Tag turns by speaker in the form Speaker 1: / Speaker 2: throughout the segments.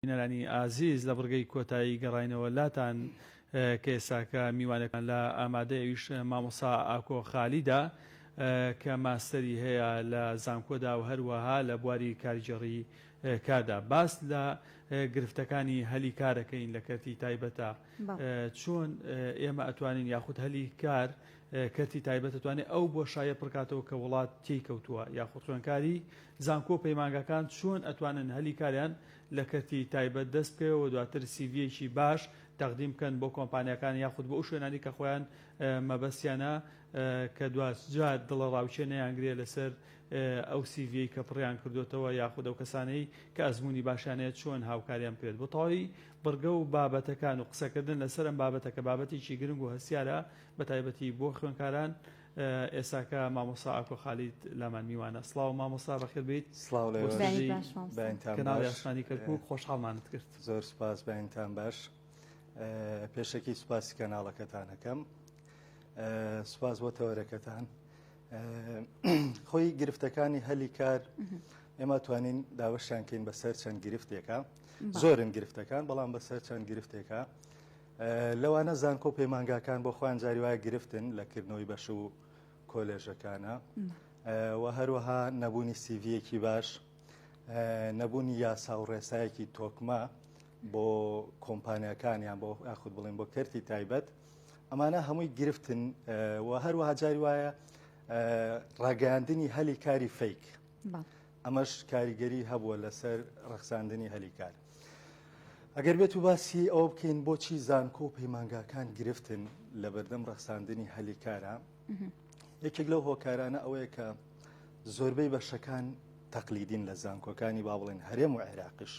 Speaker 1: بینەرانی ئازیز لە بڕگەی کۆتایی گەڕاینەوە لاتان کە ئێستاکە میوانێکمان لا ئامادەیە ئەویش مامۆستا ئاکۆ خالیدە کە ماستەری هەیە لە زانکۆدا و هەروەها لە بواری کارگێڕی کاردا باس لە گرفتەکانی هەلی کارەکەین لە کەرتی تایبەتە چۆن ئێمە ئەتوانین یاخود هەلی کار کەرتی تایبەت ئەتوانێت ئەو بۆشایە پڕکاتەوە کە وڵات تێی کەوتووە یاخود خوێنکاری زانکۆ و پەیمانگاکان چۆن ئەتوانن هەلی کاریان لە کەرتی تایبەت دەست بکەوێ و دواتر سیڤیەکی باش تەقدیم بکەن بۆ کۆمپانیاکان یاخود بۆ ئەو شوێنانی کە خۆیان مەبەستیانە کە دواجار دڵەڕاوکێ نەیانگرێ لەسەر ئەو سیڤیەی کە پڕیان کردۆتەوە یاخود ئەو کەسانەی کە ئەزموونی باشیان هەیە چۆن هاوکاریان بکرێت بۆ تەواوی بڕگە و بابەتەکان و قسەکردن لەسەر ئەم بابەتە کە بابەتێکی گرنگ و هەستیارە بەتایبەتی بۆ خوێنکاران ئێستاکە مامۆستا ئاکۆ خالید لامان میوانە. سڵاو مامۆستا بەخێر بێیت
Speaker 2: سڵاو لە
Speaker 1: بۆ
Speaker 2: ئێوەش.
Speaker 1: ستۆدیۆی
Speaker 3: بەینت باش مامۆستا.
Speaker 2: بەینتان
Speaker 1: کەناڵی
Speaker 2: باش.
Speaker 1: ئاسمانی کەرکووک خۆشحاڵمانت کرد.
Speaker 2: زۆر سوپاس بەینتان باش. پێشەکی سوپاسی کەناڵەکەتان ئەکەم. سوپاس بۆ تەوەرەکەتان. خۆی گرفتەکانی هەلی کار ئێمە توانین دابەشیان کەین بەسەر چەند گرفتێکە. زۆرن گرفتەکان بەڵام بەسەر چەند گرفتێکە. لەوانە زانکۆ و پەیمانگاکان بۆ خۆیان جاری وایە گرفتن لە کردنەوەی بەش و کۆلێژەکانە و هەروەها نەبوونی سیڤیەکی باش نەبوونی یاسا و ڕێسایەکی تۆکمە بۆ کۆمپانیاکان یان بۆ یاخود بڵێن بۆ کەرتی تایبەت ئەمانە هەمووی گرفتن و هەروەها جاری وایە ڕاگەیاندنی هەلی کاری fake ئەمەش کاریگەری هەبووە لەسەر ڕەخساندنی هەلی کار. ئەگەر بێت و باسی ئەوە بکەین بۆچی زانکۆ و پەیمانگاکان گرفتن لە بەردەم ڕەخساندنی هەلی کارە، یەکێک لەو هۆکارانە ئەوەیە کە زۆربەی بەشەکان تەقلیدین لە زانکۆکانی با بڵێن هەرێم و عێراقیش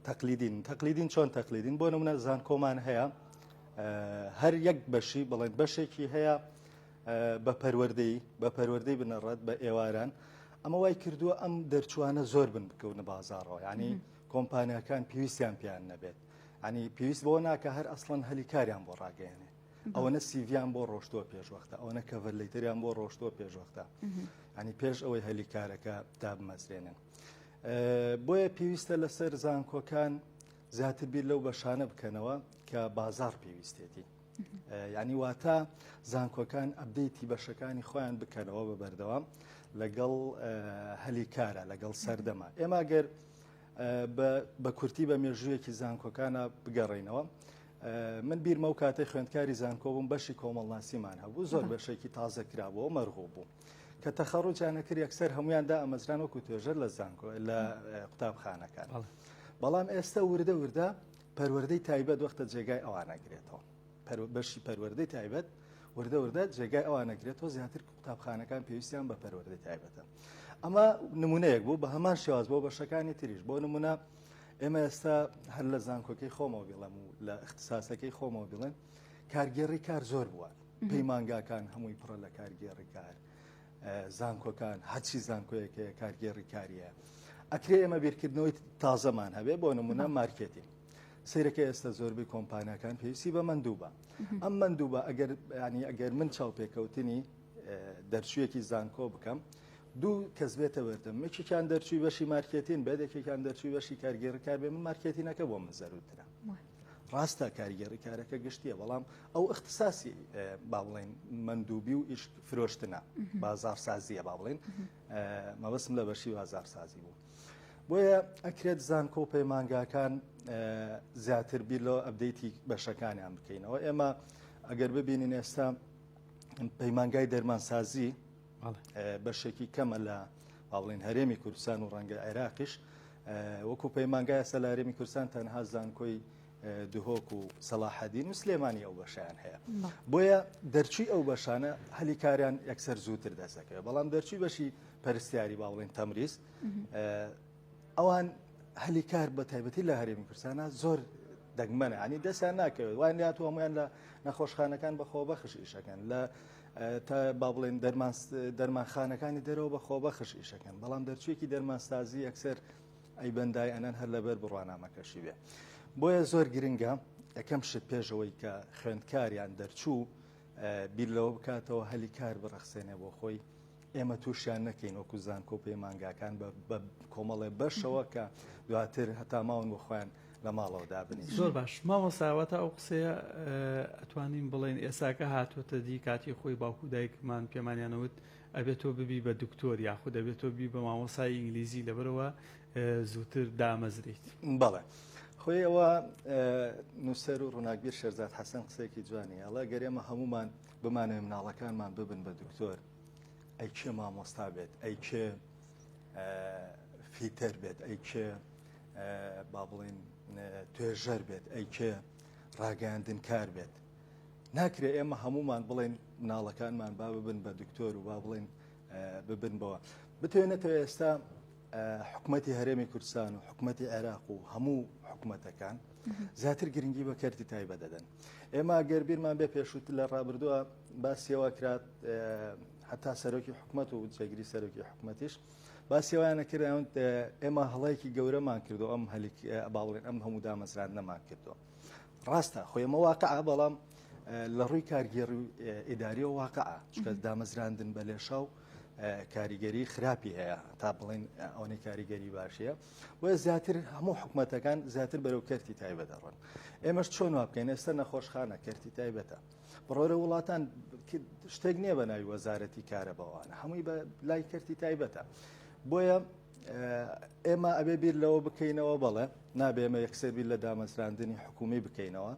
Speaker 2: تەقلیدین. تەقلیدین چۆن تەقلیدین؟ بۆ نمونە زانکۆمان هەیە هەر یەک بەشی بڵێن بەشێکی هەیە بە پەروەردەی بە پەروەردەی بنەڕەت بە ئێواران ئەمە وای کردووە ئەم دەرچوانە زۆر بن بکەونە بازاڕەوە ینی کۆمپانیاکان پێویستیان پێیان نەبێت ینی پێویست بۆ ناکە هەر ئەسڵەن هەلی کاریان بۆ ڕاگەیەنێ ئەوەنە سیڤیان بۆ ڕۆشتووە پێشوەختە ئەوەنە cover letter یان بۆ ڕۆشتووە پێشوەختە ینی پێش ئەوەی هەلی کارەکە دابمەزرێنن بۆیە پێویستە لەسەر زانکۆکان زیاتر بیر لەو بەشانە بکەنەوە کە بازار پێویستێتی یانی واتە زانکۆکان update ی بەشەکانی خۆیان بکەنەوە بە بەردەوام لەگەڵ هەلی کارە لەگەڵ سەردەما ئێمە گەر بە کورتی بە مێژوویەکی زانکۆکانە بگەڕینەوە من بیرمە و کاتێک خوێندکاری زانکۆ بووم بەشی کۆمەڵناسیمان هەبوو زۆر بەشێکی تازە کرابووە مەرغوب بوو کە تەخەڕوجیانە کرد یەکسەر هەمویان دا ئەمەزران وەکو توێژەر لە زانکۆ لە قوتابخانەکان بەڵام ئێستا وردە وردە پەروەردەی تایبەت وەختە جێگای ئەوان ئەگرێتەوە. بەشی پەروەردەی تایبەت وردە وردە جێگای ئەوان ئەگرێتەوە، زیاتر قوتابخانەکان پێویستیان بە پەروەردەی تایبەتە. ئەمە نمونەیەک بوو، بە هەمان شێواز بۆ بەشەکانی تریش. بۆ نمونە ئێمە ئێستا هەر لە زانکۆکەی خۆمەوە بیڵێم و لە اختصاسەکەی خۆمەوە بیڵێم، کارگێڕی کار زۆر بووە. پەیمانگاکان هەمووی پڕە لە کارگێڕی کار. زانکۆکان هەرچی زانکۆیەک هەیە کارگێڕی کاریە ئەکرێ ئێمە بیرکردنەوەی تازەمان هەبێ بۆ نمونە مارکێتین سیرەکە ئێستا زۆربەی کۆمپانیاکان پێویستی بە مەندوبە ئەم مەندوبە ئەگەر ینی ئەگەر من چاوپێکەوتنی دەرچوویەکی زانکۆ بکەم دوو کەس بێتە بەردەم یەکێکیان دەرچووی بەشی مارکێتین بێت یەکێکیان دەرچووی بەشی کارگێڕی کار بێ من مارکێتینەکە بۆ من زەرورترە ڕاستە کارگێڕی کارەکە گشتیە بەڵام ئەو اختصاسی با بڵێن مەندوبی و ئیش فرۆشتنە بازاڕسازیە با بڵێن مەبەستم لە بەشی بازاڕسازی بوو بۆیە ئەکرێت زانکۆ و پەیمانگاکان زیاتر بیر لەوە update ی بەشەکانیان بکەینەوە ئێمە ئەگەر ببینین ئێستا پەیمانگای دەرمانسازی بەشێکی کەمە لە با بڵێن هەرێمی کوردستان و ڕەنگە عێراقیش وەکو پەیمانگای ئێستا لە هەرێمی کوردستان تەنها زانکۆی دهۆک و سەڵاحەدین و سلێمانی ئەو بەشیان هەیە بۆیە دەرچووی ئەو بەشانە هەلی کاریان یەکسەر زووتر دەستەکەوێت بەڵام دەرچووی بەشی پەرستیاری با بڵێن تەمریز ئەوان هەلی کار بە تایبەتی لە هەرێمی کوردستانە زۆر دەگمەنە ینی دەستیان ناکەوێت وان لات هەمویان لە نەخۆشخانەکان بە خۆبەخش ئیشەکەن لە تا با بڵێن دەرمانخانەکانی دەرەوە بە خۆبەخش ئیشەکەن بەڵام دەرچوویەکی دەرمانسازی یەکسەر ئەی بەندای ئەنەن هەر لەبەر بڕوانامەکەشی بێ بۆیە زۆر گرنگە یەکەم شت پێشەوەی کە خوێندکاریان دەرچوو بیر لەوە بکاتەوە هەلی کار بڕەخسێنێ بۆ خۆی. ئێمە تووشیان نەکەین وەکو زانکۆ و پەیمانگاکان بە کۆمەڵێ بەشەوە کە دواتر هەتا ماون بۆ خۆیان لە ماڵەوە دابنیشن.
Speaker 1: زۆر باش مامۆستا واتە ئەو قسەیە ئەتوانین بڵێین ئێساکە هاتووەتە دی کاتی خۆی باوک و دایکمان پێمانیانەوت ئەبێت تۆ ببی بە دکتۆر یاخود ئەبێت تۆ ببی بە مامۆسای ئینگلیزی لەبەرەوە زووتر دامەزریت.
Speaker 2: بەڵێ خۆی ئەوە نووسەر و ڕووناکبیر شێرزاد حەسەن قسەیەکی جوانی ئەڵێ گەر ئێمە هەموومان بمانەوێ مناڵەکانمان ببن بە دکتۆر ئەی کێ مامۆستا بێت ئەی کێ فیتەر بێت ئەی کێ با بڵێن توێژەر بێت ئەی کێ ڕاگەیاندنکار بێت ناکرێ ئێمە هەمومان بڵێن مناڵەکانمان با ببن بە دکتۆر و با بڵێن ببن بەوە بتوێنێتەوە ئێستا حکومەتی هەرێمی کوردستان و حکومەتی عێراق و هەموو حکومەتەکان زیاتر گرنگی بە کەرتی تایبەت دەدەن ئێمە گەر بیرمان بێ پێشووتر لە ڕابردووە باسیەوە کرات حتا سەرۆکی حکومەت و جێگری سەرۆکی حکومەتیش باسیەوەیانە کرد ئێمە هەڵەیەکی گەورەمان کردو ئەم هەلیک باڵێن ئەم هەموو دامەزراندنەمان کردو ڕاستە خۆی ئەمە واقعە بەڵام لە ڕووی کارگێڕی و ئیداریەوە واقعە چونکە دامەزراندن بە لێشاو کاریگەری خراپی هەیە تا بڵێن ئەوەی کاریگەری باشەیە بۆیە زیاتر هەموو حکومەتەکان زیاتر بەرەو کەرتی تایبەت دەڕۆن ئێمەش چۆن وا بکەین ئێستا نەخۆشخانە کەرتی تایبەتە بڕۆرە وڵاتان شتێک نییە بە ناوی وەزارەتی کارەبەوانە هەمووی بە لای کەرتی تایبەتە بۆیە ئێمە ئەبێ بیر لەوە بکەینەوە بەڵێ نابێ ئێمە یەکسەر بیر لە دامەزراندنی حکومی بکەینەوە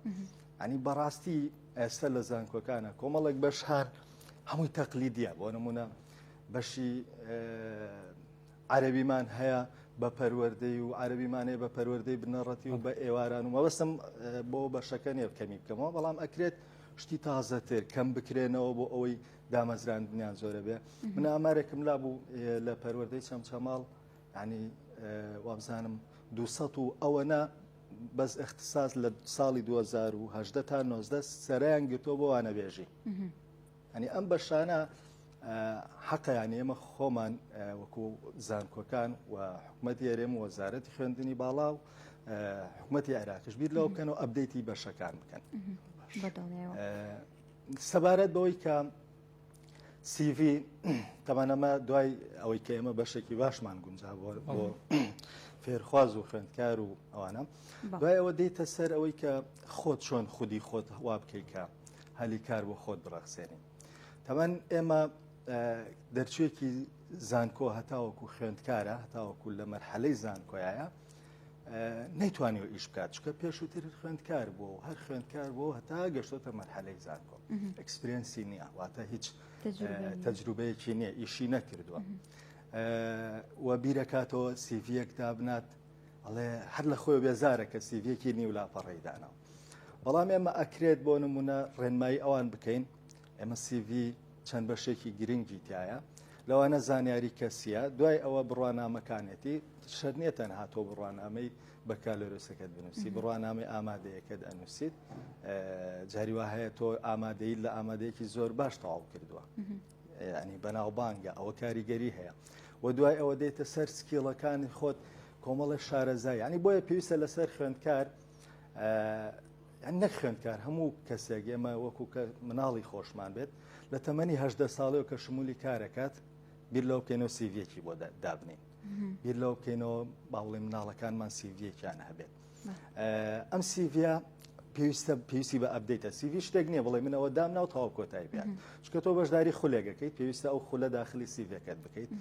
Speaker 2: ئەنی بەڕاستی ئێستا لە زانکۆکانە کۆمەڵێک بەش هەر هەمووی تەقلیدیە بۆ نمونە بەشی عەربیمان هەیە بە پەروەردەی و عەربیمانەیە بە پەروەردەی بنەڕەتی و بە ئێواران و مەبەستم بۆ بەشەکە نیە کەمی بکەمەوە بەڵام ئەکرێت شتی تازەتر کەم بکرێنەوە بۆ ئەوەی دامەزراندنیان زۆرە بێ من ئامارێکم لا بوو لە پەروەردەی چەمچەماڵ ینی وابزانم 200 و ئەوەنە بەس اختصاص لە ساڵی 2018 تا 19 سەریان گرتووە بۆ وانەبێژی ئەنی ئەم بەشانە حەقیان ئێمە خۆمان وەکو زانکۆکان و حکوومەتی هەرێم و وەزارەتی خوێندنی باڵا و حکوومەتی عێراقش بیر لەوە بکەن و update ی بەشەکان بکەن سەبارەت بەوەی کە CV تەمان ئەمە دوای ئەوەی کە ئێمە بەشێکی باشمان گونجا بۆ فێرخواز و خوێندکار و ئەوانە دوای ئەوە دێتە سەر ئەوەی کە خۆت چۆن خودی خۆت وا بکەیت کە هەلی کار بۆ خۆت بڕەخسێنی تەمان ئێمە دەرچوێکی زانکۆ هەتاوەکو خوێندکارە هەتاوەکو لە مەرحەلەی زانکۆیە نەیتوانیوە ئیش بکات چکە پێشووتر خوێندکار بووە و هەر خوێندکار بووە هەتا گەشتۆتە مەرحەلەی زانکۆ experience ی نییە واتە هیچ تەجروبەیەکی نییە ئیشی نەکردووە و بیرەکاتەوە CV یەک دابنات ئەڵێ هەر لە خۆی بێزارە کە CV یەکی نیو لاپەڕەی داناوە بەڵام ئێمە ئەکرێت بۆ نمونە ڕێنمایی ئەوان بکەین ئێمە CV چەند بەشێکی گرنگی تایە لەوانە زانیاری کەسیە دوای ئەوە بڕوانامەکانێتی شەرت نییە تەنها تۆ بڕوانامەی بەکالۆریۆسەکەت بنووسی بڕوانامەی ئامادەیەکەت ئەنووسیت جاری وا هەیە تۆ ئامادەیت لە ئامادەیەکی زۆر باش تەواو کردووە ینی بەناوبانگە ئەوە کاریگەری هەیە و دوای ئەوە دێتە سەر skill ەکانی خۆت کۆمەڵە شارەزای ینی بۆیە پێویستە لەسەر خوێندکار نەک خوێندکار هەموو کەسێک ئێمە وەکو کە مناڵی خۆشمان بێت لە تەمەنی هەدە ساڵەوە کە شمولی کارەکات بیر لەوە بکەینەوە CV یەکی بۆ دابنین بیر لەوە بکەینەوە با بڵێ مناڵەکانمان CV یەکیان هەبێت ئەم CV یە پێویستە پێویستی بە update ە CV شتێک نییە بڵێ منەوە دام ناو تەواو کۆتایی بێت چکە تۆ بەشداری خولێکەکەیت پێویستە ئەو خولە داخلی CV ەکەت بکەیت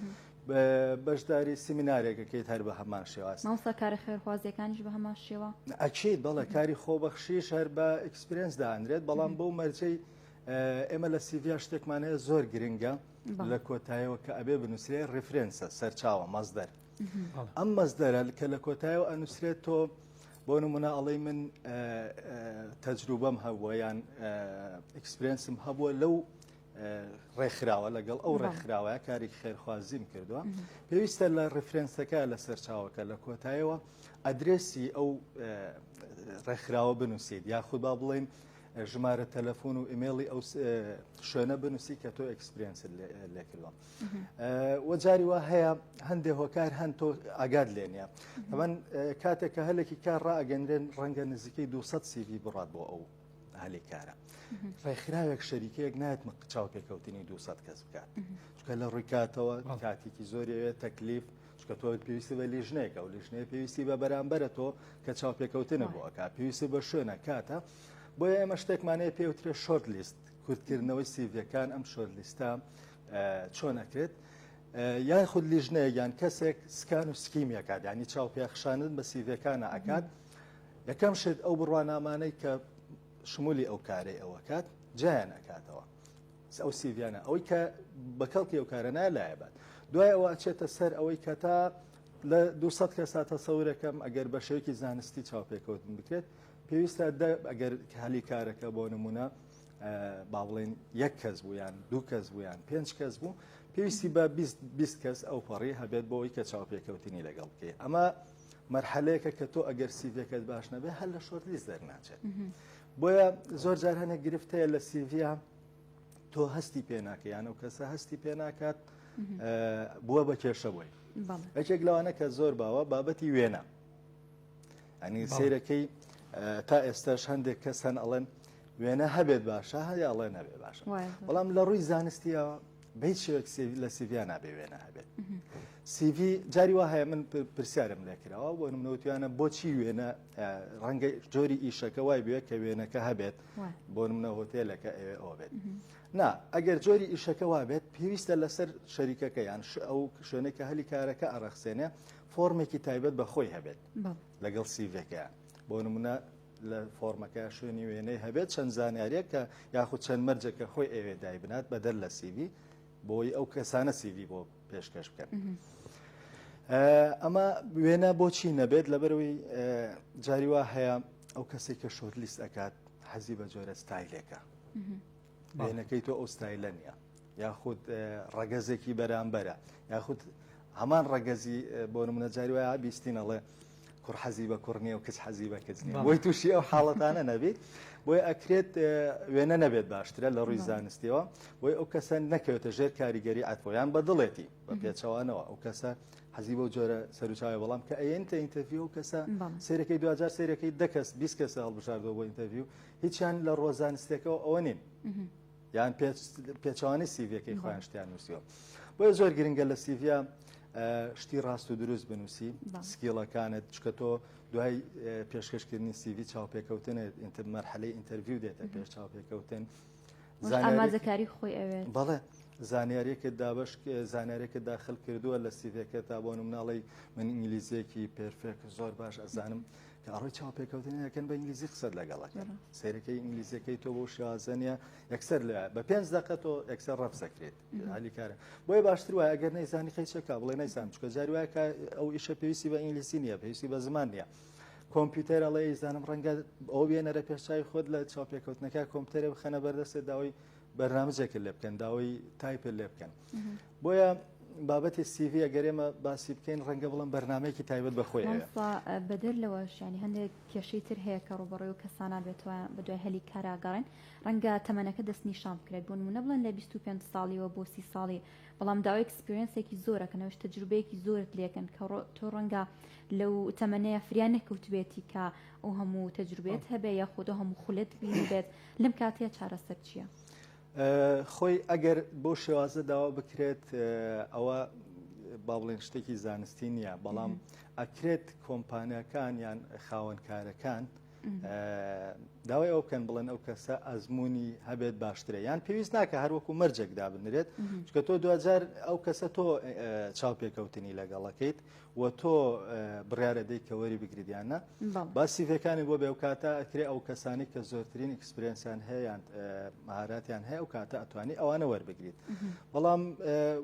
Speaker 2: بەشداری سیمینارێکەکەیت هەر بە هەمان شێواز
Speaker 3: مامۆستا کارە خێرخوازیەکانیش بە هەمان شێوە
Speaker 2: ئەکید بەڵێ کاری خۆبەخشیش هەر بە experience دانرێت بەڵام بەو مەرجەی ئێمە لە CV یا شتێکمان هەیە زۆر گرنگە لە کۆتایەوە کە ئەبێ بنووسرێ reference ە سەرچاوە مەصدەر ئەم مەصدەرە کە لە کۆتایەوە ئەنووسرێت تۆ بۆ نمونە ئەڵێی من تەجروبەم هەبووە یان experience م هەبووە لەو ڕێکخراوە لەگەڵ ئەو ڕێکخراوەیە کارێکی خێرخوازیم کردووە پێویستە لە reference ەکە لە سەرچاوەکە لە کۆتایەوە ئەدرێسی ئەو ڕێکخراوە بنووسیت یاخود با بڵێن ژمارە تەلەفۆن و ئیمێڵی ئەو شوێنە بنووسی کە تۆ experience ت لێکردوە وە جاری وا هەیە هەندێ هۆکار هەن تۆ ئاگات لێ نییە ئەمن کاتێک کە هەلێکی کار ڕائەگەنرێن ڕەنگە نزیکەی 200 CV بڕات بۆ ئەو. هەلی کارە. ڕێکخراوێک شەریکەیەک نایەت چاوپێکەوتنی 200 کەس بکات چونکە لە ڕووی کاتەوە کاتێکی زۆری ئەوێت تەکلیف چونکە تۆ پێویستی بە لیژنەیەکە و لیژنەیە پێویستی بە بەرامبەرە تۆ کە چاوپێکەوتنە بۆ ئەکات پێویستی بە شوێنە کاتە بۆیە ئێمە شتێکمان هەیە پێوترێ short list کورتکردنەوەی سیڤەکان ئەم short list ە چۆن ئەکرێت یان خود لیژنەیە یان کەسێک scan و skim ەکات ینی چاوپێخشانن بە سیڤەکانە ئەکات یەکەم شت ئەو بڕوانامانەی کە شمولی ئەو کارەی ئەوەکات جیان ئەکاتەوە ئەو سیڤیانە ئەوەی کە بە کەڵکی ئەو کارە نایە لایەبات دوای ئەوە ئەچێتە سەر ئەوەی کە تا لە 200 کەسا تەسەورەکەم ئەگەر بە شێوەیەکی زانستی چاوپێکەوتن بکرێت پێویستە ئەگەر هەلی کارەکە بۆ نمونە با بڵێن یەک کەس بوو یان دوو کەس بوو یان پێنج کەس بوو پێویستی بە 20 کەس ئەو پەڕی هەبێت بۆ ئەوی کە چاوپێکەوتنی لەگەڵ بکەیت ئەمە مەرحەلەیەکە کە تۆ ئەگەر سیڤەکەت باش نەبێ هەر لە short list دەرناچێت بۆیە زۆر جار هەنێک گرفت هەیە لە سیڤیا تۆ هەستی پێ ناکە یان ئەو کەسە هەستی پێ ناکات بووە بە کێشە بۆی یەکێک لەوانە کە زۆر باوە بابەتی وێنە ئەنی سیرەکەی تا ئێستاش هەندێک کەس هەن ئەڵێن وێنە هەبێت باشە هەیە ئەڵێ نەبێ باشە بەڵام لە ڕووی زانستیەوە بە هیچ شێوەیەک لە سیڤیا نابێ وێنە هەبێت. سیڤی جاری وا هەیە من پرسیارم لێکراوە بۆ نمونە وتویانە بۆچی وێنە ڕەنگە جۆری ئیشەکە وای بێت کە وێنەکە هەبێت بۆ نمونە هۆتێلەکە ئەوێ ئەوە بێت. نا ئەگەر جۆری ئیشەکە وابێت پێویستە لەسەر شەریکەکە یان ئەو شوێنێک کە هەلی کارەکە ئەڕەخسێنێ فۆرمێکی تایبەت بە خۆی هەبێت لەگەڵ سیڤەکە بۆ نمونە لە فۆرمەکە شوێنی وێنەی هەبێت چەند زانیاریەک کە یاخود چەند مەرجێک کە خۆی ئەوێ دایبنات بەدەر لە سیڤی بۆی ئەو کەسانە سیڤی بۆ پێشکەش بکەن. ئەمە وێنە بۆچی نەبێت لەبەرەوەی جاری وا هەیە ئەو کەسێک کە short list ئەکات حەزی بە جۆرە ستایلێکە وێنەکەی تۆ ئەو ستایلە نییە یاخود ڕەگەزێکی بەرامبەرە یاخود هەمان ڕەگەزی بۆ نمونە جاری وایە بیستین ئەڵێ کوڕ حەزی بە کوڕ نییە و کچ حەزی بە کچ نییە بۆی تووشی ئەو حاڵەتانە نەبی بۆی ئەکرێت وێنە نەبێت باشترە لە ڕووی زانستیەوە بۆی ئەو کەسە نەکەوێتە ژێر کاریگەری عەتفۆیان بە دڵێتی بە پێچەوانەوە ئەو کەسە حەزی بەو جۆرە سەرچاوی بەڵام کە ئەیەنتە interview ئەو کەسە سەیرەکەی دوجار سەیرەکەی دە کەس 20 کەسە هەڵبژاردەوە بۆ interview هیچیان لە ڕووە زانستیەکەوە ئەوە نین یان پێچەوانەی سیڤەکەی خۆیان شتیان نووسیوە بۆیە زۆر گرنگە لە سیڤیا شتی ڕاست و دروست بنووسی skill ەکانت چکە تۆ دوای پێشکەشکردنی سیڤی چاوپێکەوتنت مەرحەلەی interview دێتە پێش چاوپێکەوتن
Speaker 3: ئامادەکاری خۆی ئەوێت
Speaker 2: بەڵێ زانیاریەکە دابش زانیارێکە داخل کردووە لە سیڤەکە تا بۆ مناڵی من ئینگلیزیەکی perfect زۆر باش ئەزانم کە ئەڕۆی چاوپێکەوتنەکەن بە ئینگلیزی قسەت لەگەڵەکەن سەیرەکەی ئینگلیزیەکەی تۆ بۆ شێوازە نیە یەکسەر لە بە پێنج دقە تۆ یەکسەر ڕەفزەکرێت هەلی کارە بۆیە باشتر وایە ئەگەر نەیزانی قەیچەکە بڵێ نەیزان چکە جاری وایە کە ئەو ئیشە پێویستی بە ئینگلیزی نییە پێویستی بە زمان نییە کۆمپیوتەر ئەڵێ ئەیزانم ڕەنگە ئەو بێنەرە پێشچوی خۆت لە چاوپێکەوتنەکە کۆمپیوتەرە بخەنە بەردەستێت داوای بەرنامجێکت لێ بکەن داوای تایپت لێ بکەن بۆیە بابەتی سیڤی ئەگەر ئێمە باسی بکەین ڕەنگە بڵم بەرنمەیەکی تایبەت بە خۆی
Speaker 3: بەدەر لەوەش ینی هەندێک کێشەی تر هەیە کە ڕوبەڕوی و کەسانە بێتەوە بە دوای هەلی کاراگەڕێن ڕەنگە تەمەنەکە دەستنیشان بکرێت بۆ نمونە بڵێن لە 25 ساڵیەوە بۆ 30 ساڵی بەڵام داوای experience ێکی زۆرەکەنەوەش تەجروبەیەکی زۆرت لێکن کە تۆ ڕەنگە لەو تەمەنەیە فریا نەکەوتبێتی کە ئەو هەموو تەجروبێت هەبێ یاخود هەموو خولت بینیبێت لەم کاتەیە چارەسەر چییە؟
Speaker 2: خۆی ئەگەر بەو شێوازە داوا بکرێت ئەوە با بڵێن شتێکی زانستی نییە بەڵام ئەکرێت کۆمپانیاکان یان خاوەنکارەکان داوای ئەو بکەن بڵێن ئەو کەسە ئەزمموی هەبێت باشترە یان پێویست ناکە هەروەکو مەرجێک دابنرێت چکە تۆ دوجار ئەو کەسە تۆ چاوپێکەوتنی لەگەڵەکەیت و تۆ بڕیارە دەی کە وەری بگریت یان نا با سیڤەکانی بۆ بێ ئەو کاتە ئەکرێ ئەو کەسانی کە زۆرترین experience یان هەیە یان مەهاراتیان هەیە ئەو کاتە ئەتوانی ئەوانە وەربگریت بەڵام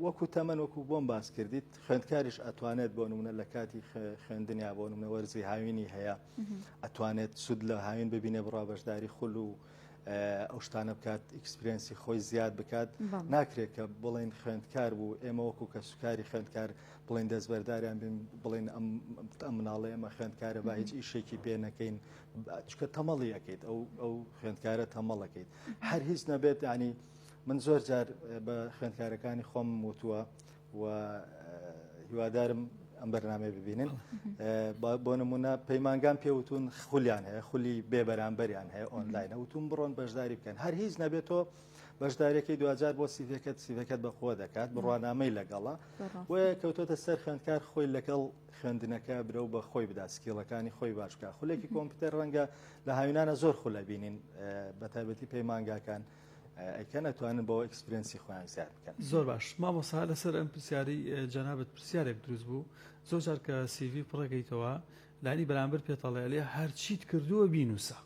Speaker 2: وەکو تەمەن وەکو بۆم باس کردیت خوێندکاریش ئەتوانێت بۆ نمونە لە کاتی خوێندنیا بۆ نمونە وەرزی هاوینی هەیە ئەتوانێت سوود لە هاوین ببینێ بڕا بەشداری خول و ئەو شتانە بکات experience ی خۆی زیاد بکات ناکرێت کە بڵێن خوێندکار بوو ئێمە وەکو کە سوکاری خوێندکار بڵێن دەستبەرداریان بین بڵێن ئەم ئەم مناڵە ئێمە خوێندکارە با هیچ ئیشێکی پێ نەکەین چکە تەمەڵی ئەەکەیت ئەو ئەو خوێندکارە تەمەڵەکەیت هەر هیچ نەبێت ینی من زۆر جار بە خوێندکارەکانی خۆم وتووە و هیوادارم. ئەم بەرنامەیە ببینن بۆ نمونە پەیمانگان پێوتون خولیان هەیە خولی بێ بەرامبەریان هەیە ئۆنلاینە وتون بڕۆن بەشداری بکەن هەر هیچ نەبێتەوە بەشدارەکەی دواجار بۆ سیڤەکەت سیڤەکەت بەخۆ دەکات بڕوانامەی لەگەڵە بۆیە کەوتۆتە سەر خوێندکار خۆی لەگەڵ خوێندنەکە برەو بە خۆی بدا skill ەکانی خۆی باش بکە خولێکی کۆمپیوتەر ڕەنگە لە هاوینانە زۆر خولە بینین بە تایبەتی پەیمانگاکان ئەیکەن ئەتوانن بەوە experience ی خۆیان زیاد بکەن.
Speaker 1: زۆر باش مامۆستا لەسەر ئەم پرسیارەی جەنابت پرسیارێک دروست بوو زۆر جار کە CV پڕەکەیتەوە لانی بەرامبەر پێتەڵێ ئەلێ هەرچیت کردووە بینوسە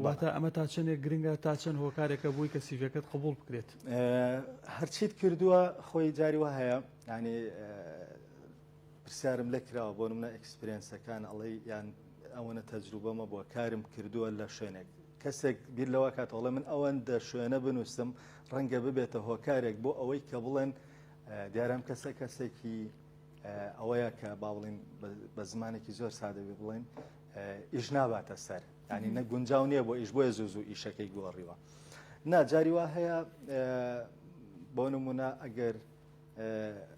Speaker 1: واتە ئەمە تا چەندێک گرنگە تا چەند هۆکارێکە بووی کە CV ەکەت قبوڵ بکرێت؟
Speaker 2: هەرچیت کردووە خۆی جاری وا هەیە ینی پرسیارم لێ کراوە بۆ نمونە experience ەکان ئەڵێ یان ئەوەنە تەجروبەمە بووە کارم کردووە لە شوێنێک کەسێک بیر لەوە کاتەوەڵێ من ئەوەندە شوێنە بنووسم ڕەنگە ببێتە هۆکارێک بۆ ئەوەی کە بڵێن دیارم کەسە کەسێکی ئەوەیە کە با بڵین بە زمانێکی زۆر سادەوی بڵێن ئیش ناباتە سەر ینی نە گونجاو نییە بۆ ئیش بۆیە زوو زوو ئیشەکەی گۆڕیوە نا جاری وا هەیە بۆ نمونە ئەگەر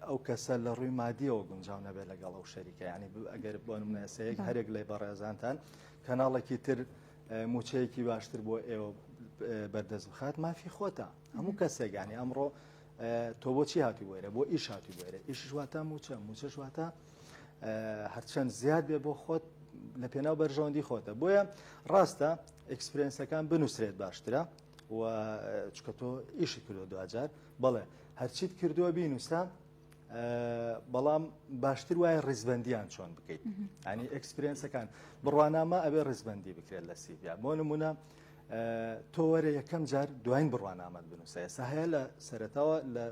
Speaker 2: ئەو کەسە لە ڕووی مادیەوە گونجاو نەبێت لەگەڵ ئەو شەریکە ینی ئەگەر بۆ نمونە سەیەک هەرێک لە بەڕێزانتان کەناڵێکی تر موچەیەکی باشتر بۆ ئێوە بەردەست بخات مافی خۆتە هەموو کەسێک ینی ئەمڕۆ تۆ بۆچی هاتی بۆێرە بۆ ئیش هاتی بۆێرە ئیش واتە موچە موچەش واتە هەرچەند زیاد بێ بۆ خۆت لە پێناو بەرژەوەندی خۆتە بۆیە ڕاستە experience ەکان بنووسرێت باشترە و چکە تۆ ئیشی کردو دوجار بەڵێ هەرچیت کردووە بینوسە بەڵام باشتر وایە ڕیزبندیان چۆن بکەیت ینی experience ەکان بڕوانامە ئەبێ ڕیزبندی بکرێت لە CV یا بۆ نمونە تۆ وەرە یەکەم جار دوایین بڕوانامەت بنووسە ئێستا هەیە لە سەرەتاوە لە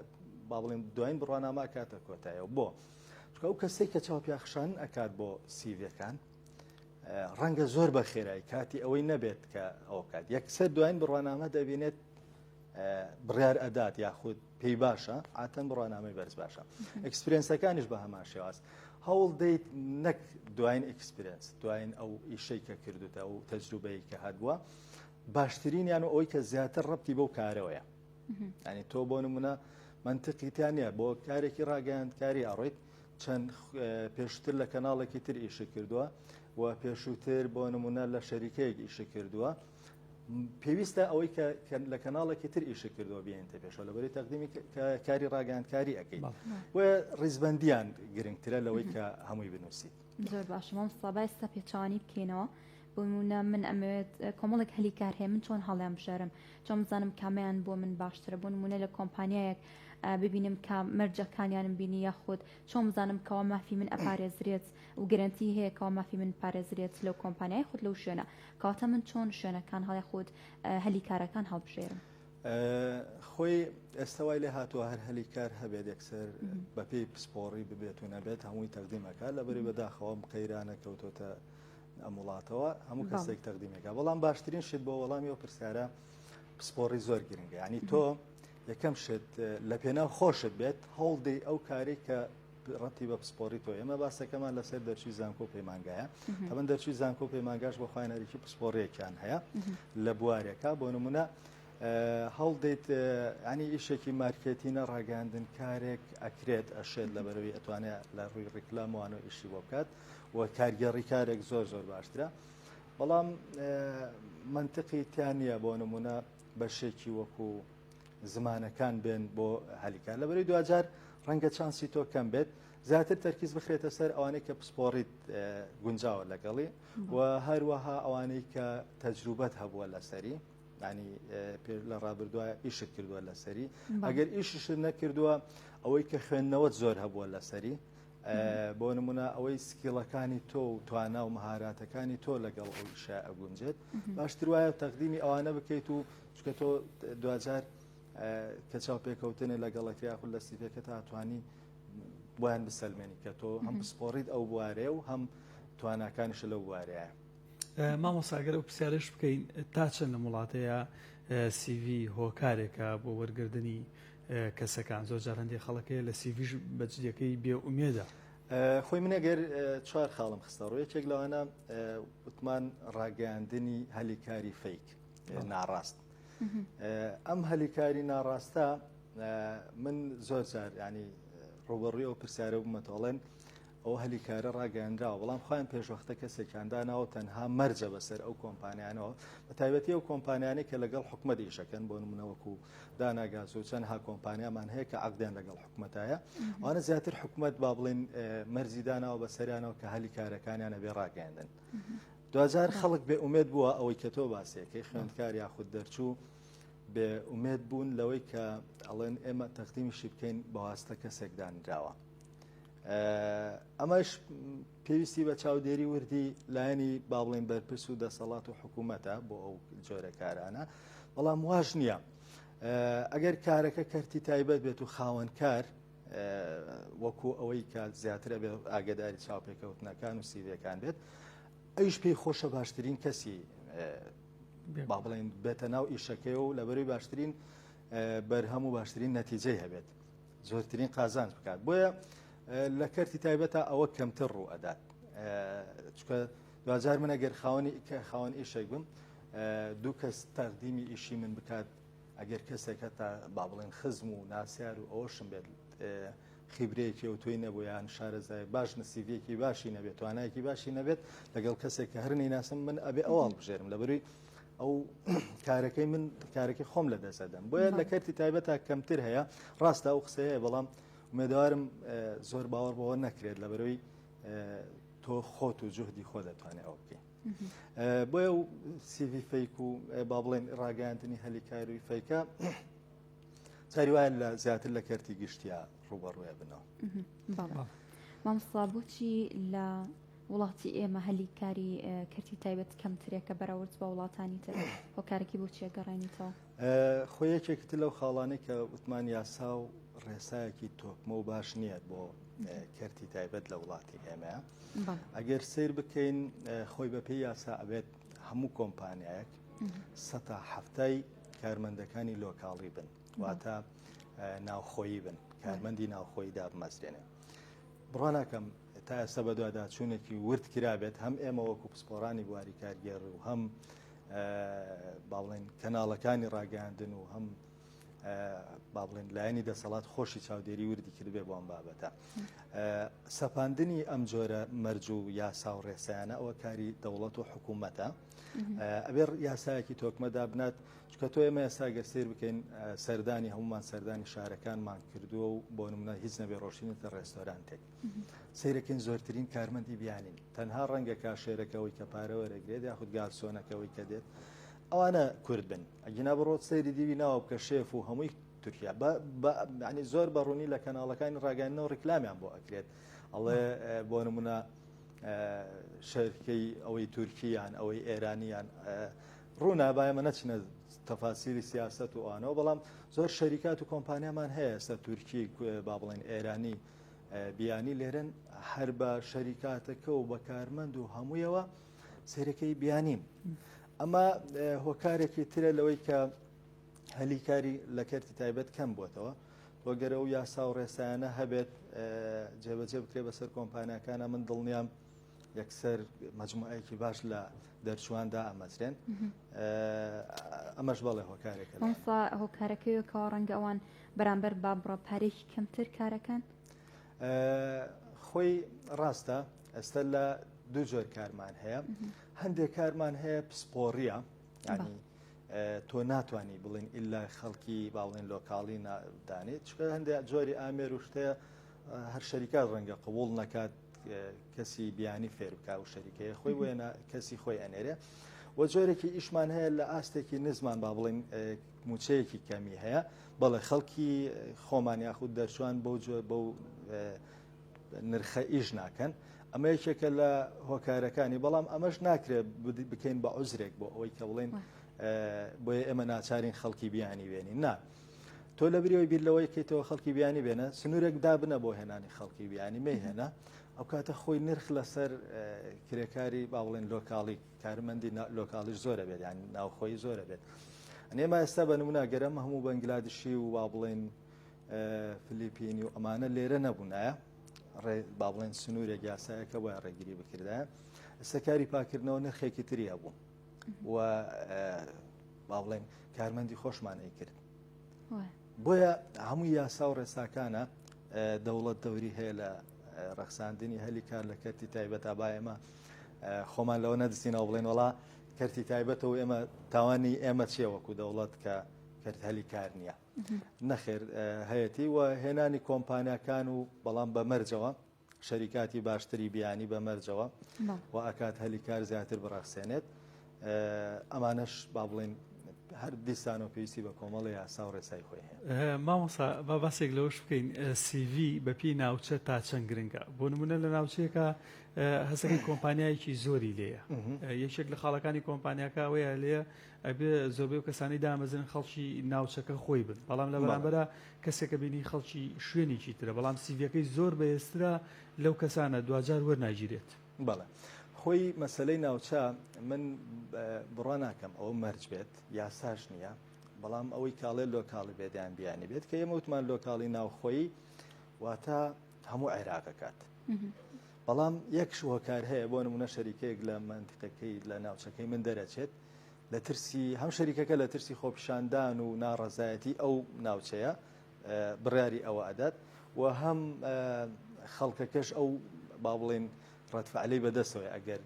Speaker 2: با بڵێن دوایین بڕوانامە کاتە کۆتایەوە بۆ چونکە ئەو کەسێک کە چاوپیاخشان ئەکات بۆ CV ەکان ڕەنگە زۆر بە خێرایی کاتی ئەوەی نەبێت کە ئەو کات یەکسەر دوایین بڕوانامە دەبینێت بڕیار ئەدات یاخود پێی باشە ئاتەن بڕوانامەی بەرز باشە experience ەکانیش بە هەمان شێواز هەوڵ دەیت نەک دوایین experience دوایین ئەو ئیشەی کە کردوتە ئەو تەجروبەی کە هەبووە باشترینیان و ئەوەی کە زیاتر ڕەتی بەو کارەوەیە ینی تۆ بۆ نمونە منطقی تیان نییە بۆ کارێکی ڕاگەیاندکاری ئەڕۆیت چەند پێشتر لە کەناڵێکی تر ئیشی کردووە و پێشووتر بۆ نمونە لە شەریکەیەک ئیشی کردووە پێویستە ئەوەی کە لە کەناڵێکی تر ئیشی کردووە بێنتە پێشەوە لەبەری تەقدیمی کاری ڕاگەیاندکاری ئەەکەیت بۆیە ڕیزبندیان گرنگترە لەوەی کە هەمووی بنووسیت.
Speaker 3: زۆر باشە مامۆستا با ئێستا پێچەوانی بکەینەوە بۆ نموونە من ئەمەوێت کۆمەڵێک هەلی کار هەیە من چۆن هەڵیان بژێرم چۆن بزانم کامیان بۆ من باشترە بۆ نموونە لە کۆمپانیایەک ببینم کە مەرجەکانیانم بینی یاخود چۆن بزانم کەوا مافی من ئەپارێزرێت و گەرەنتی هەیە کەوا مافی من پارێزرێت لەو کۆمپانیای خود لەو شوێنە کەواتە من چۆن شوێنەکان هەڵ یاخود هەلی کارەکان هەڵبژێرم؟
Speaker 2: خۆی ئێستا وای لێ هاتووە هەر هەلی کار هەبێت یەکسەر بەپێی پسپۆڕی ببێت و نەبێت هەمووی تەقدیمەکە لەبەری بەداخەوە ئەم قەیرانە کەوتۆتە ئەم وڵاتەوە هەموو کەسێک تەقدیمەکە بەڵام باشترین شت بۆ وەڵامی ئەو پرسیارە پسپۆڕی زۆر گرنگە ینی تۆ یەکەم شت لە پێناو خۆشت بێت هەوڵدەی ئەو کارێک کە ڕەتی بە پسپۆڕی تۆ ئێمە باسەکەمان لەسەر دەرچوی زانکۆ پەیمانگایە تەبەن دەرچوی زانکۆ پەیمانگاش بۆ خۆیان هەرێکی پسپۆڕیەکیان هەیە لە بوارێکا بۆ نمونە هەوڵدەیت ینی ئیشێکی مارکێتینە ڕاگەاندن کارێک ئەکرێت ئەشێت لە بەرەوەی ئەتوانێت لە ڕووی ڕیکلاموانە ئیشی بۆ بکات و کارگێڕی کارێک زۆر زۆر باشترە بەڵام منطقی تیان نییە بۆ نمونە بەشێکی وەکو زمانەکان بێن بۆ هەلیکار لەبەری دواجار ڕەنگە چانسی تۆ کەم بێت زیاتر تەرکیز بخرێتە سەر ئەوانەی کە پسپۆڕیت گونجاوە لەگەڵی و هەروەها ئەوانەی کە تەجروبەت هەبووە لەسەری ینی لە ڕابردووە ئیشت کردووە لەسەری ئەگەر ئیشیشت نەکردووە ئەوەی کە خوێندنەوەت زۆر هەبووە لەسەری بۆ نمونە ئەوەی skill ەکانی تۆ و توانا و مەهاراتەکانی تۆ لەگەڵ ئەو ئیشە ئەگونجێت باشتر وایە تەقدیمی ئەوانە بکەیت و چونکە تۆ دواجار کە چاوپێکەوتنێ لەگەڵەکە یاخود لە CV ەکە تا توانی بۆیان بسەلمێنی کە تۆ هەم پسپۆڕیت ئەو بوارەیە و هەم تواناکانیشە لەو بوارەیە.
Speaker 1: مامۆستا گەر ئەو پرسیارەش بکەین تا چەند لەم وڵاتەیە CV هۆکارێکە بۆ وەرگردنی کەسەکان زۆر جار هەندێک خەڵک هەیە لە CV ش بە جدیەکەی بێ ئومێدە.
Speaker 2: خۆی من ئەگەر چوار خاڵم خستە ڕوو یەکێک لەوانە وتمان ڕاگەیاندنی هەلی کاری fake ناڕاست ئەم هەلی کاری ناڕاستە من زۆر جار ینی ڕوبەڕووی ئەو پرسیارە بوومەتەوەڵێن. ئەو هەلی کارە ڕاگەیەنراوە، بەڵام خۆیان پێشوەختە کەسێکیان داناوە تەنها مەرجە بەسەر ئەو کۆمپانیانەوە، بە تایبەتی ئەو کۆمپانیانەی کە لەگەڵ حکومەت ئیشەکەن، بۆ نمونە وەکو دانا گاز و چەندها کۆمپانیامان هەیە کە عەقدیان لەگەڵ حکومەتایە، ئەوانە زیاتر حکومەت با بڵێین مەرجی داناوە بەسەریانەوە کە هەلی کارەکانیان ئەبێ ڕاگەیەندن. دواجار خەڵک بێ ئومێد بووە ئەوەی کە تۆ باسیەکەی خوێندکار یاخود دەرچوو بێ ئومێد بوون لەوەی کە ئەڵێن ئێمە تەقدیمیشی بکەین بەواستە کەسێک دانراوە. ئەمەش پێویستی بە چاودێری وردی لایەنی با بڵێن بەرپرس و دەسەڵات و حکوومەتە بۆ ئەو جۆرە کارانە بەڵام واش نییە ئەگەر کارەکە کەرتی تایبەت بێت و خاوەنکار وەکو ئەوەی کە زیاتر ئەبێ ئاگداری چاوپێکەوتنەکان و سیڤەکان بێت ئەویش پێی خۆشە باشترین کەسی با بڵێن بێتە ناو ئیشەکەی و لەبەروی باشترین بەرهەم و باشترین نەتیجەی هەبێت زۆرترین قازانج بکات بۆیە لە کەرتی تایبەتە ئەوە کەمتر ڕوو ئەدات چکە دوجار من ئەگەر خاوەنی خاوەن ئیشێک بم دوو کەس تەقدیمی ئیشی من بکات ئەگەر کەسێک هەتا با بڵێن خزم و ناسیار و ئەوەشم بێت خیبرەیەکی ئەو تۆی نەبوو یان شارەزای باش نسیڤیەکی باشی نەبێت توانایەکی باشی نەبێت لەگەڵ کەسێک کە هەر نەیناسم من ئەبێ ئەو هەڵبژێرم لەبەروی ئەو کارەکەی من کارەکەی خۆم لە دەست دەدەم بۆیە لە کەرتی تایبەتە کەمتر هەیە ڕاستە ئەو قسەیە بەڵام ئومێدەوارم زۆر باوەڕ بەوە نەکرێت لەبەرەوەی تۆ خۆت و جوهدی خۆ دەتوانێت ئەوە بکەین بۆیە و سیڤی fake و با بڵێن ڕاگەیاندنی هەلی کاروی fake ە جاری وایە لە زیاتر لە کەرتی گشتیا ڕوبەڕوێ بنەوە.
Speaker 3: مامۆستا بۆچی لە وڵاتی ئێمە هەلی کاری کەرتی تایبەت کەمترێکە بەراورد بە وڵاتانی تر هۆکارێکی بۆ چیە گەڕێنیتەوە؟
Speaker 2: خۆ یەکێکتر لەو خاڵانەی کە وتمان یاسا و ڕێسایەکی تۆکمە و باش نییە بۆ کەرتی تایبەت لە وڵاتی ئێمە ئەگەر سیر بکەین خۆی بەپێی یاسا ئەبێت هەموو کۆمپانیایەک سەتا هەفتای کارمەندەکانی لۆکاڵی بن واتە ناوخۆیی بن کارمەندی ناوخۆیی دابمەزرێنێ بڕوا ناکەم تا ئێستا بەدواداچوونێکی ورد کرابێت هەم ئێمە وەکو پسپۆرانی بواری کارگێڕی و هەم با بڵێن کەناڵەکانی ڕاگەیاندن و هەم با بڵێن لایەنی دەسەڵات خۆشی چاودێری وردی کردبێ بۆ ئەم بابەتە سەپاندنی ئەم جۆرە مەرج و یاسا و ڕێسایانە ئەوە کاری دەوڵەت و حکوومەتە ئەبێ یاسایەکی تۆکمە دابنات چکە تۆ ئێمە ئێستا گەر سیر بکەین سەردانی هەمومان سەردانی شارەکانمان کردووە و بۆ نمونە هیچ نەبێ ڕۆشتینەتە ڕێستۆرانتێک سیرەکەین زۆرترین کارمەندی بیانین تەنها ڕەنگە کاشێرەکەەوەی کە پارە وەرەگرێت یاخود گارسۆنەکەەوەی کە دێت ئەوانە کورد بن ئەگینا بڕۆ سەیری دیوی ناوە بکە شێف و هەمووی تورکیا ینی زۆر بە ڕوونی لە کەناڵەکانی ڕاگەیاندنەوە ڕیکلامیان بۆ ئەکرێت ئەڵێ بۆ نمونە شەرکەی ئەوەی تورکیان ئەوەی ئێرانیان ڕوونە با ئێمە نەچینە تەفاسیلی سیاسەت و ئەوانەوە بەڵام زۆر شەریکات و کۆمپانیامان هەیە ئێستا تورکی با بڵێن ئێرانی بیانی لێرن هەر بە شەریکاتەکە و بە کارمەند و هەموویەوە سەیرەکەی بیانین ئەمە هۆکارێکی ترە لەوەی کە هەلی کاری لە کەرتی تایبەت کەم بووتەوە وەگەر ئەو یاسا و ڕێسایانە هەبێت جێبەجێ بکرێ بەسەر کۆمپانیاکانە من دڵنیام یەکسەر مجموعەیەکی باش لە دەرچواندا ئەمەزرێن ئەمەش بەڵێ هۆکارێکە
Speaker 3: هۆکارەکەیەکەوە ڕەنگە ئەوان بەرامبەر با بڕە پارێکی کەمتر کارەکەن
Speaker 2: خۆی ڕاستە ئێستا لە دوو جۆر کارمان هەیە هەندێک کارمان هەیە پسپۆڕیە ینی تۆ ناتانی بڵین ئللا خەڵکی باڵێن لۆکاڵی دانێت چکە هەندێک جۆری ئامێر و شتەیە هەر شەریکات ڕەنگە قبول نەکات کەسی بیانی فێر بکە و شەریکەیە خۆی وێنە کەسی خۆی ئەنێرێ و جۆرێکی ئیشمان هەیە لە ئاستێکی نزمان با بڵین موچەیەکی کەمی هەیە بەڵێ خەڵکی خۆمان یاخود دەرچوان بەو جۆر بەو نرخە ئیش ناکەن ئەمە یەکێکە لە هۆکارەکانی بەڵام ئەمەش ناکرێت بکەین بە عزرێک بۆ ئەوەی کە بڵێن بۆیە ئێمە ناچارین خەڵکی بیانی وێنین نا تۆ لە بریەوەی بیر لەوەی کەیتەوە خەڵکی بیانی بێنە سنوورێک دابنە بۆ هێنانی خەڵکی بیانی مەیهێنە ئەو کاتە خۆی نرخ لەسەر کرێکاری با بڵێن لۆکاڵی کارمەندی لۆکاڵیش زۆرە بێت یان ناوخۆی زۆرە بێت ئەنێما ئێستا بە نمونە گەرەم هەموو بەنگلادشی و با بڵێن فلیپینی و ئەمانە لێرە نەبوونایە با بڵێن سنوورێک یاسایەکە وای ڕێگری بکردایە ئێستا کاری پاکردنەوە نرخێکی تری هەبوو و با بڵێن کارمەندی خۆشمان ئەیکرد بۆیە هەموو یاسا و ڕێساکانە دەوڵەت دەوری هەیە لە. ڕەخساندنی هەلی کار لە کەرتی تایبەتا با ئێمە خۆمان لەوە نەدزینەوە بڵێن وڵا کەرتی تایبەتەوە ئێمە تاوانی ئێمە چیە وەکو دەوڵەت کە کەرت هەلی کار نییە نەخێر هەیەتی و هێنانی کۆمپانیاکان و بەڵام بە مەرجەوە شەریکاتی باشتری بیانی بە مەرجەوە و ئەکات هەلی کار زیاتر بڕەخسێنێت ئەمانەش با بڵێن هەر دیسانەوە پێویستی بە کۆمەڵی یاسا و ڕێسای خۆی هەیە.
Speaker 1: مامۆستا با باسێک لەوەش بکەین CV بەپێی ناوچە تا چەند گرنگە بۆ نمونە لە ناوچەیەکە هەستەکەی کۆمپانیایەکی زۆری لێیە یەکێک لە خاڵەکانی کۆمپانیاکە ئەوەیە لێ ئەبێ زۆربەی و کەسانی دامەزرن خەڵکی ناوچەکە خۆی بن بەڵام لە بەرامبەرە کەسێکە بینی خەڵکی شوێنێکی ترە بەڵام سیڤەکەی زۆر بەهێزترە لەو کەسانە دواجار وەرناگیرێت.
Speaker 2: بەڵێ خۆی مەسەلەی ناوچە من بڕوا ناکەم ئەوە مەرج بێت یاساش نییە بەڵام ئەوەی کاڵێ لۆکاڵی بێت یان بیانی بێت کە ئێمە وتمان لۆکاڵی ناوخۆیی واتە هەموو عێراقەکات بەڵام یەک هۆکار هەیە بۆ نمونە شەریکەیەک لە منتیقەکەی لە ناوچەکەی من دەرەچێت لە ترسی هەم شەریکەکە لە ترسی خۆپیشاندان و ناڕەزایەتی ئەو ناوچەیە بڕیاری ئەوە ئەدات و هەم خەڵکەکەش ئەو با بڵێن ڕەتفعلەی بەدەستەوەی ئەگەر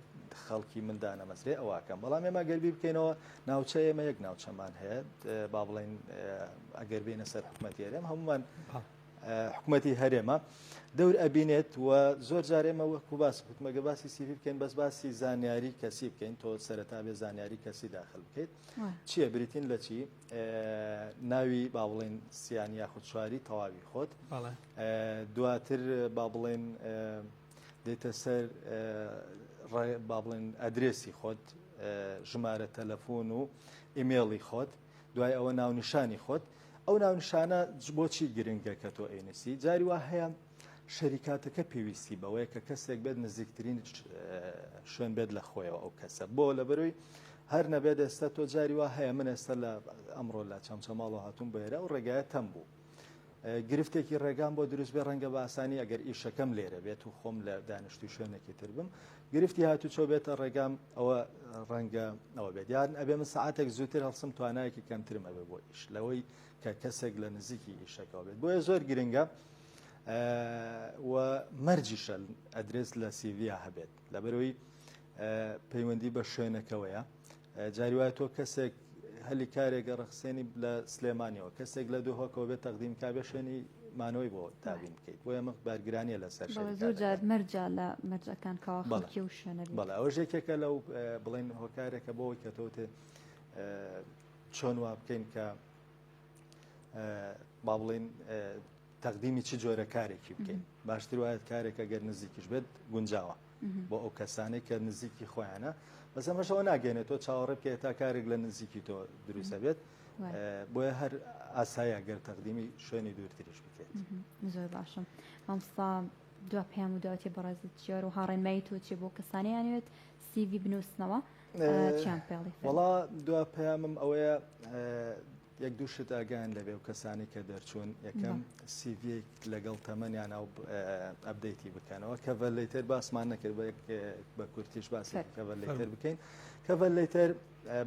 Speaker 2: خەڵکی من دانەمەزرێ ئەوواکەم بەڵام ئێمە گەر بیر بکەینەوە ناوچە ئێمە یەک ناوچەمان هەیە با بڵێن ئەگەر بینە سەر حکوومەتی هەرێم هەمومان حکوومەتی هەرێمە دەور ئەبینێت و زۆر جار ئێمە وەکو باس وتمەگە باسی سیڤی بکەین بەس باسی زانیاری کەسی بکەین تۆ سەرەتا بێ زانیاری کەسی داخل بکەیت چییە بریتین لە چی ناوی با بڵێن سیان یاخود چواری تەواوی خۆت دواتر با بڵێن دێتە سەر با بڵێن ئەدرێسی خۆت ژمارە تەلەفۆن و ئیمێڵی خۆت دوای ئەوە ناونیشانی خۆت ئەو ناونیشانە بۆچی گرنگە کە تۆ ئەینوسی جاری وا هەیە شەریکاتەکە پێویستی بەوەیە کە کەسێک بێت نزیکترین شوێن بێت لە خۆیەوە ئەو کەسە بۆ لەبەروی هەر نەبێت ئێستا تۆ جاری وا هەیە من ئێستا لە ئەمڕۆ لە چەمچەماڵەوە هاتووم بۆ ئێرە ئەو ڕێگایە تەم بوو گرفتێکی ڕێگام بۆ دروست بێ ڕەنگە بە ئاسانی ئەگەر ئیشەکەم لێرە بێت و خۆم لە دانیشتوی شوێنێکی تر بم گرفتی هاتوچۆ بێتە ڕێگام ئەوە ڕەنگە ئەوە بێت یان ئەبێ من سعاتێک زووتر هەڵسم توانایەکی کەمترم ئەبێ بۆ ئیش لەوەی کە کەسێک لە نزیکی ئیشەکەەوە بێت بۆیە زۆر گرنگە و مەرجیشە ئەدرێس لە سیڤیا هەبێت لەبەرەوەی پەیوەندی بە شوێنەکەوەیە جاری وایە تۆ کەسێک هەلی کارێک ئەڕەخسێنی لە سلێمانیەوە کەسێک لە دهۆکەوە بێت تەقدیم کا بێ شوێنی مانەوەی بۆ دابین بکەیت بۆیە ئەمە بارگرانیە لەسەر
Speaker 3: بەڵێ زۆر جار مەرجە لە مەرجەکان کەوا خەڵکی و شوێنە بێت.
Speaker 2: بەڵێ ئەوەش یەکێکە لەو بڵێن هۆکارێکە بۆ ئەوەی کە تۆ وتت چۆن وا بکەین کە با بڵێن تەقدیمی چ جۆرە کارێکی بکەین باشتر وایە کارێک ئەگەر نزیکیش بێت گونجاوە بۆ ئەو کەسانەی کە نزیکی خۆیانە بەس ئەمەشەوە ناگەێنێت تۆ چاوەڕێ بکەیت تا کارێک لە نزیکی تۆ دروستە بێت بۆیە هەر ئاسایە گەر تەقدیمی شوێنی دوورتریش بکرێت
Speaker 3: زۆر باشم مامۆستا دوا پەیام و داوەتی بەڕێزت چیە و هاڕێنمایی تۆ چیە بۆ کەسانیانوێت سیڤی بنووسنەوە چیان پێڵی
Speaker 2: وەڵا دوا پەیامم ئەوەیە یەک دوو شت ئاگایان لەبێ و کەسانی کە دەرچوون یەکەم سیڤیەک لەگەڵ تەمەنیان ئەو update ی بکەنەوە cover letter باسمان نەکرد بە کورتیش باسی cover letter بکەین cover letter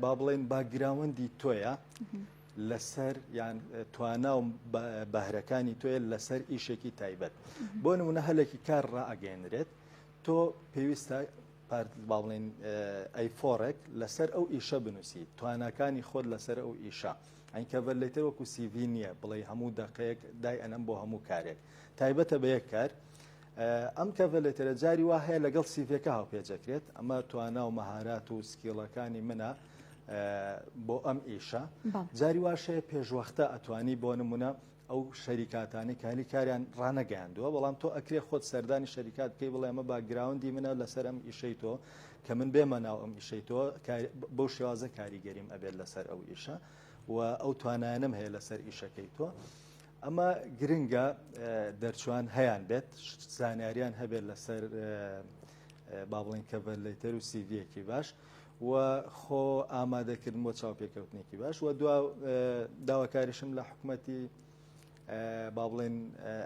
Speaker 2: با بڵێن background ی تۆیە لەسەر یان توانا و بەهرەکانی تۆیە لەسەر ئیشێکی تایبەت بۆ نمونە هەلێکی کار ڕائگەێنرێت تۆ پێویستە پارت با بڵێین A4 ێک لەسەر ئەو ئیشە بنووسی تواناکانی خۆت لەسەر ئەو ئیشە ئەین cover letter وەکو CV نییە بڵێ هەموو دەقەیەک دای ئەنەم بۆ هەموو کارێک تایبەتە بە یەک کار ئەم cover letter ە جاری وا هەیە لەگەڵ سیڤەکە هاوپێجەکرێت ئەمە توانا و مەهارات و skill ەکانی منە بۆ ئەم ئیشە جاری واشەیە پێشوەختە ئەتوانی بۆ نمونە ئەو شەریکاتانەی کە هەلی کاریان ڕانەگەیاندووە، بەڵام تۆ ئەکرێ خۆت سەردانی شەریکات بکەی بڵێ ئەمە background ی منە لەسەر ئەم ئیشەی تۆ کە من بێمە ناو ئەم ئیشەی تۆ بەو شێوازە کاریگەریم ئەبێت لەسەر ئەو ئیشە و ئەو توانایانم هەیە لەسەر ئیشەکەی تۆ. ئەمە گرنگە دەرچوان هەیان بێت زانیاریان هەبێت لەسەر با بڵێن cover letter و سیڤیەکی باش و خۆ ئامادەکردن بۆ چاوپێکەوتنێکی باش و دوا داواکاریشم لە حکومەتی با بڵێن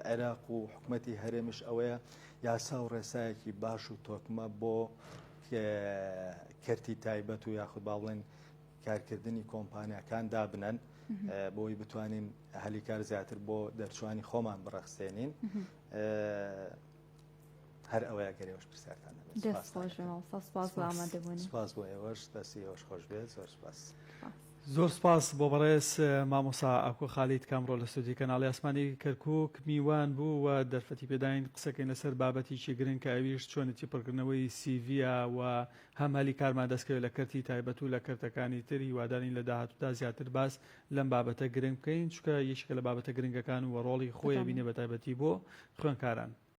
Speaker 2: عێراق و حکومەتی هەرێمیش ئەوەیە یاسا و ڕێسایەکی باش و تۆکمە بۆ کەرتی تایبەت و یاخود با بڵێن کارکردنی کۆمپانیاکان دابنەن بۆی بتوانین هەلیکار زیاتر بۆ دەرچوانی خۆمان بڕەخسێنین. هەر ئەوەیە گەر ئێوەش پرسیارتان نەبێت.
Speaker 3: دەست خۆش بێ مامۆستا سوپاس بۆ ئامادەبوونی.
Speaker 2: سوپاس بۆ ئێوەش دەستی ئێوەش خۆش بێت زۆر سوپاس.
Speaker 1: زۆر سوپاس بۆ بەڕێز مامۆستا ئاکۆ خالید کە ئەمڕۆ لە ستۆدیۆی کەناڵی ئاسمانی کەرکوک میوان بوو و دەرفەتی پێداین قسەکەین لەسەر بابەتێکی گرنگ کە ئەویش چۆنێتی پڕکردنەوەی سیڤیە و هەم هەلی کارمان دەستکەوێت لە کەرتی تایبەت و لە کەرتەکانی تر هیوادارین لە داهاتوودا زیاتر باس لەم بابەتە گرنگ بکەین چونکە یەکێکە لە بابەتە گرنگەکان و ڕۆڵی خۆی ئەبینێ بەتایبەتی بۆ خوێندکاران.